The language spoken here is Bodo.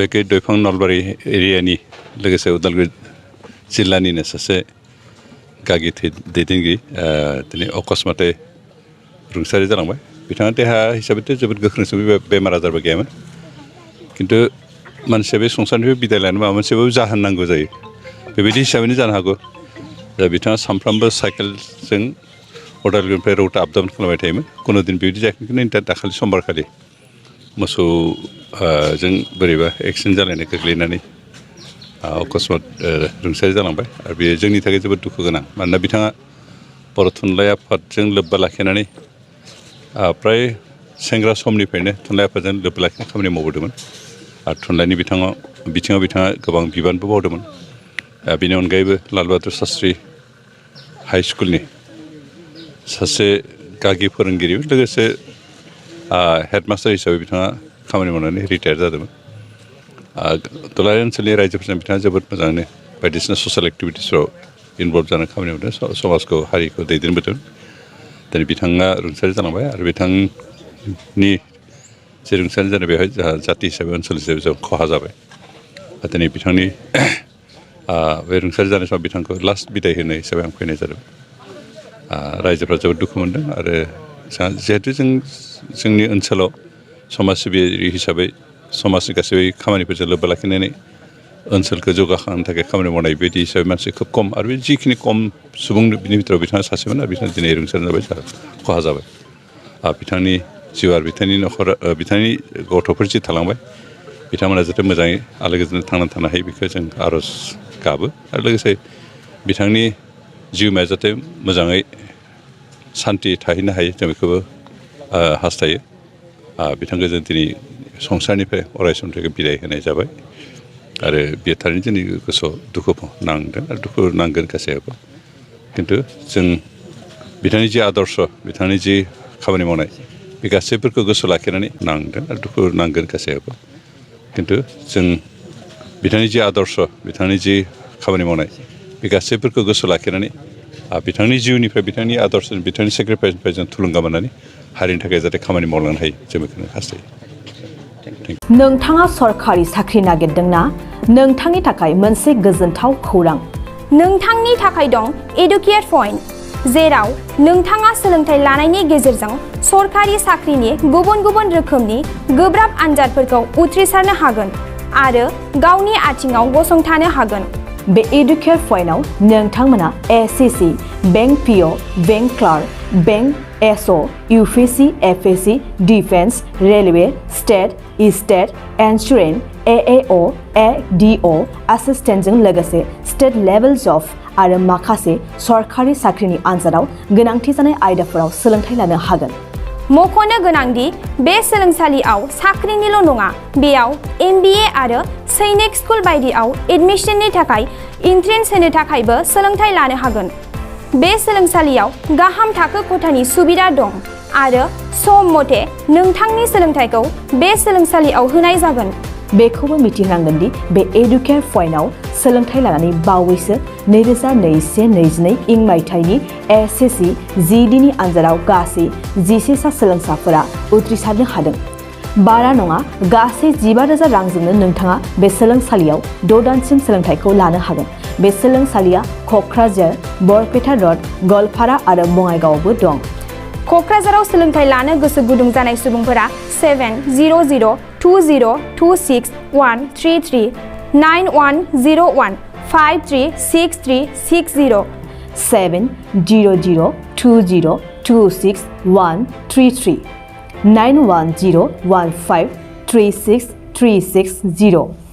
बेके दैफां नलबारि एरियानि लोगोसे उदालगुरि जिल्लानिनो सासे गागि दैदेनगिरि दिनै अकस्माते रुंसारि जालांबाय बिथाङा देहा हिसाबैथ' जोबोद गोख्रोंसो बेमार आजारबो गैयामोन खिन्थु मानसिया बे संसारनिफ्राय बिदाय लानो माबा मोनसेबाबो जाहोन नांगौ जायो बेबायदि हिसाबैनो जानो हागौ दा बिथाङा सानफ्रामबो साइकेलजों उदालगुरिनिफ्राय रौता आप डाउन खालामबाय थायोमोन कुनु दिन बेबायदि जायाखै खिन्थु दाखालि समबारखालि मोसौजों बोरैबा एक्सिडेन्ट जालायनाय गोग्लैनानै अकस्मात रुंसारि जालांबाय आरो बेयो जोंनि थाखाय जोबोद दुखु गोनां मानोना बिथाङा बर' थुनलाइ आफादजों लोब्बा लाखिनानै फ्राय सेंग्रा समनिफ्रायनो थुनलाइ आफादजों लोब्बा लाखिनानै खामानि मावबोदोंमोन आरो थुनलाइनि बिथिङाव बिथाङा गोबां बिबानबो मावदोंमोन बेनि अनगायैबो लाल बाहादुर शास्त्री हाइ स्कुलनि सासे गागि फोरोंगिरि लोगोसे हेडमास्टार हिसाबै बिथाङा खामानि मावनानै रिटायार जादोंमोन दुलाराय ओनसोलनि रायजोफोरजों बिथाङा जोबोद मोजाङैनो बायदिसिना ससियेल एक्टिभिटिसफ्राव इनभल्भ जानो खामानि मावदों समाजखौ हारिखौ दैदेनबोदों दिनै बिथाङा रुंसारि जालांबाय आरो बिथांनि जे रुंसारि जानाय बेवहाय जोंहा जाथि हिसाबै ओनसोल हिसाबै जों खहा जाबाय दिनै बिथांनि बे रुंसारि जानाय समाव बिथांखौ लास्ट बिदाय होनाय हिसाबै आं फैनाय जादों रायजोफ्रा जोबोद दुखु मोनदों आरो जिहेथु जोंनि ओनसोलाव समाज सिबियारि हिसाबै समाजनि गासैबो खामानिफोरजों लोब्बा लाखिनानै ओनसोलखौ जौगाखांनो थाखाय खामानि मावनाय बायदि हिसाबै मानसि खोब खम आरो बे जिखिनि खम सुबुं बिनि बिथोराव बिथाङा सासेमोन आरो बिथाङा दिनै रुंसारि जाबाय खहा जाबाय बिथांनि जिउ आरो बिथांनि न'खरा बिथांनि गथ'फोर जि थालांबाय बिथांमोना जाहाथे मोजाङै आलो गोजोनै थांनानै थानो हायो बेखौ जों आर'ज गाबो आरो लोगोसे बिथांनि जिउमाया जाहाथे मोजाङै सान्थि थाहैनो हायो जों बेखौबो हास्थायो बिथांखौ जों दिनै संसारनिफ्राय अराय समनि थाखाय बिदाय होनाय जाबाय आरो बे थारैनो जोंनि गोसोआव दुखु नांदों आरो दुखु नांगोन गासैयावबो खिन्थु जों बिथांनि जि आदर्श बिथांनि जि खामानि मावनाय बे गासैफोरखौ गोसोआव लाखिनानै नांदों आरो दुखु नांगोन गासैयावबो खिन्थु जों बिथांनि जि आदर्श बिथांनि जि खामानि मावनाय बे गासैफोरखौ गोसोआव लाखिनानै बिथांनि जिउनिफ्राय बिथांनि आदर्श बिथांनि सेक्रिफाइसनिफ्राय जों थुलुंगा मोननानै हारिनि थाखाय जाहाथे खामानि मावलांनो हायो जों बेखौनो हास्थायो नोंथाङा सरखारि साख्रि नागिरदोंना नोंथांनि थाखाय मोनसे गोजोनथाव खौरां नोंथांनि थाखाय दं एडुकेट पइन्ट जेराव नोंथाङा सोलोंथाइ लानायनि गेजेरजों सरखारि साख्रिनि गुबुन गुबुन रोखोमनि गोब्राब आनजादफोरखौ उथ्रिसारनो हागोन आरो गावनि आथिङाव गसंथानो हागोन बे एडुकेट पइन्टआव नोंथांमोना SSC bank PO bank clerk bank SO UPSC FSC defence railway state insurance AAO ADO एसिस्टेन्टजों लोगोसे स्टेट लेभेल जब आरो माखासे सरखारि साख्रिनि आनजादाव गोनांथि जानाय आयदाफोराव सोलोंथाइ लानो हागोन मख'नो गोनांदि बे सोलोंसालियाव साख्रिनिल' नङा बेयाव MBA आरो सैनिक स्कुल बायदियाव एडमिशननि थाखाय एन्ट्रेन्स होनो थाखायबो सोलोंथाइ लानो हागोन बे सोलोंसालियाव गाहाम थाखो खथानि सुबिदा दं आरो सम मथे नोंथांनि सोलोंथाइखौ बे सोलोंसालियाव होनाय जागोन बेखौबो मिथिनांगोन दि बे एडुकेट पइन्टआव सोलोंथाइ लानानै बावैसो 2021-22 इं मायथाइनि एसएससि जिडिनि आनजादाव गासै 11 सा सोलोंसाफोरा उथ्रिसारनो हादों बारा नङा गासै 15,000 रांजोंनो नोंथाङा बे सोलोंसालियाव 6 दानसिम सोलोंथाइखौ लानो हागोन बे सोलोंसालिया क'क्राझार बरपेटा रड गवालपारा आरो बङाइगावआवबो दं क'क्राझाराव सोलोंथाइ लानो गोसो गुदुं जानाय सुबुंफोरा 700-226-133 9101 536360 700-226-133 9101536360